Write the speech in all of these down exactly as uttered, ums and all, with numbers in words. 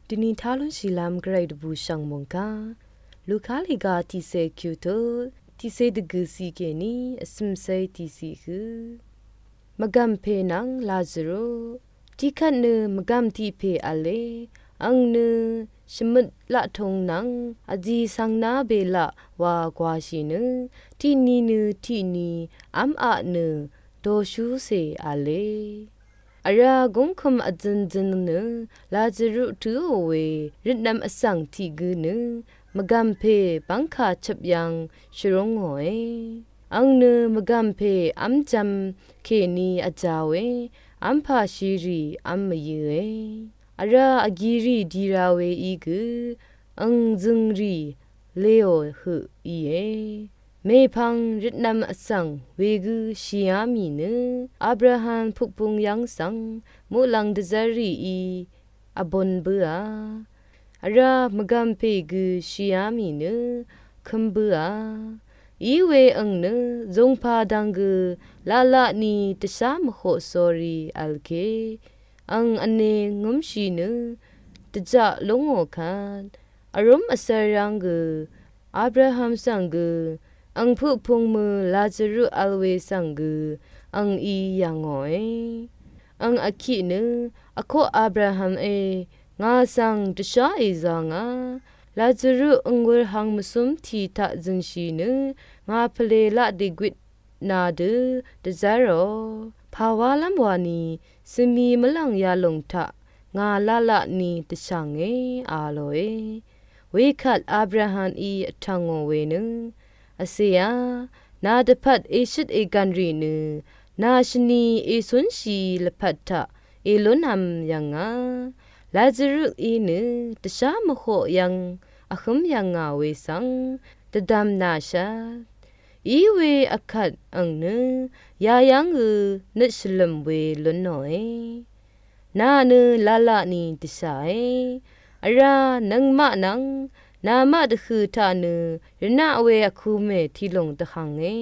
Dvni talun shìlvm gvray dvbù shv̀ng mòngkà. Luka lìga tiqsè kyutu, tiqsè dvgø̀ siq kèní, vsø̀msè tiqsiq hø. Mvgv̀m pè nvng Lazaru. Tiqkvt nø mvgv̀m tiq pè v̄le, ang nø shvmøt laq tūng nvng, vzi svng na bèlaq wa gwāshì nø, tiqni nø tiqni, v́m aq nø, dōshúcè v̄le. Vrá gungkø̄m vzø̄nzø̄n nø Lazaru tǿò we rvtnv̄m vsvng tiq gø̄ nø mvgv̀mpè bv́ngkà chøp yv̄ng shvrúngòe. Ang nø mvgv̀mpè v́mjv̄m kèní vjā we v́mpà shirì v́m mvyø̄e. Vrá vgirì dira we í gø̄ ang zø̀ngrì leò høq íe. Mèpvng rvtnv̄m vsvng wegø̄ shìá mì nø Abraham pukpung yv́ng svng muqlàng dvzv́rrìí vbun bǿà. Vrá mvgv̀mpè gø̄ shìá mì nø kø̄m bǿà. Iwe ang nø zungpā dv̄ng gø̄ laqlaq ni dvshá mvhoq sórí v̄l ke. Ang vne ngǿmshì nø dvjaq lúngò kvt. Vrúm vsvr yv́ng gø̄ Abraham svng gø̄ ang pukpung mø Lazaru v̄l we svng gø̄ ang í yv̀ngòe. Ang vkiq nø vkoq Abraham e, ngà svng dvshá èzā ngà. Lazaru ang wur hang mvsúm tì taq zø̀ngshì nø ngà pvlē laq dègwit nà dø̄ dvzv́rò. Pàwálv́m wani svmi mvlv̀ng yalùng taq ngà laqlaq ni dvshànge a lòe. Wekvt Abrahamí vtv̀ngò we nø vcèá, nà dvpvt èshøt ègv̀n rì nø nà shvni ècúnshì lvpat taq èlúnv̄m yv̀ngà. Lazaruí nø dvshá mvhoq yv̄ng vhǿm yv̀ngà we svng dvdv̀m nàshvt. Iwe vkvt ang nø yayv́ng gø̄ nøt shvlø̀m we lúnòe. Nà nø laqlaq ni dvshàe. Vrá nøngmaq nvng nàmaq dvhø̀ taq nø rvnaq we vkumè tìlùng dvhv̀nge.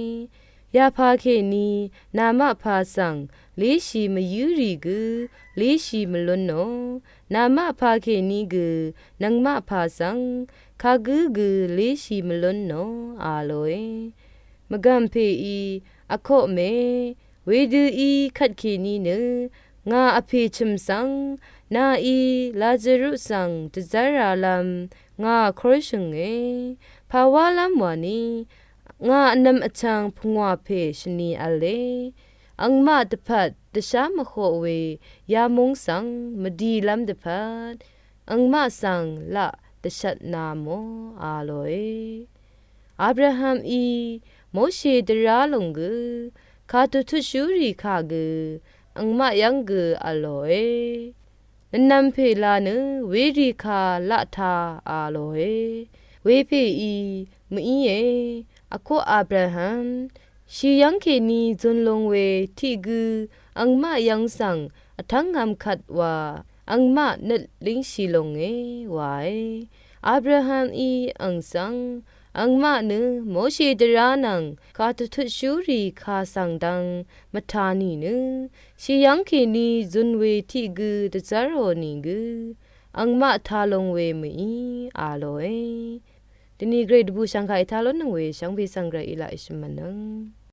Yapà kèní nàmaq pà svng léshì mvyǿrì gø̄ léshì mvlúnò. Nàmaq pà kèní gø̄ nøngmaq pà svng kagǿ gø̄ léshì mvlúnò a lòe. Mvgv̀mpèí vkoq mè wedø í kvtkèní nø ngà vpè chø̀m svng nàí Lazaru svng dvzv́ralv́m ngà kórshø̀nge. Pàwálv́m wani ngà vnvm vchvng pungwà pè shvni v̄le. Angmaq dvpvt dvshá mvhoq we yamúng svng mvdilv́m dvpvt angmaq svng laq dvshvt nà mò a lòe. Abrahamí Moshe dvrá lòng gø̄ kàdvtutshúrì kà gø̄ angmaq yv́ng gø̄ v̄lòe. Nvnvm pè la nø werì kà laq tā a lòe. Wepèí mvíe. Vkoq Abraham shì yv́ng kèní zun lung we tiq gø̄ angmaq yv́ng svng vtv́ngv̄m kvt wa angmaq nøt língshì lunge wae. Abrahamí ang svng angmaq nø Moshe dvrá nvng kàdvtutshúrì kà svng dv̄ng mvtā nìnø shì yv́ng kèní zun we tiq gø̄ dvzv́rò nìgø̄ angmaq tā lung we mví a lòe. Dvni gvray dvbù shv̀ngkà ètā lónnøng we shvngbe svng gvray í laq èshø̀m mvnøng.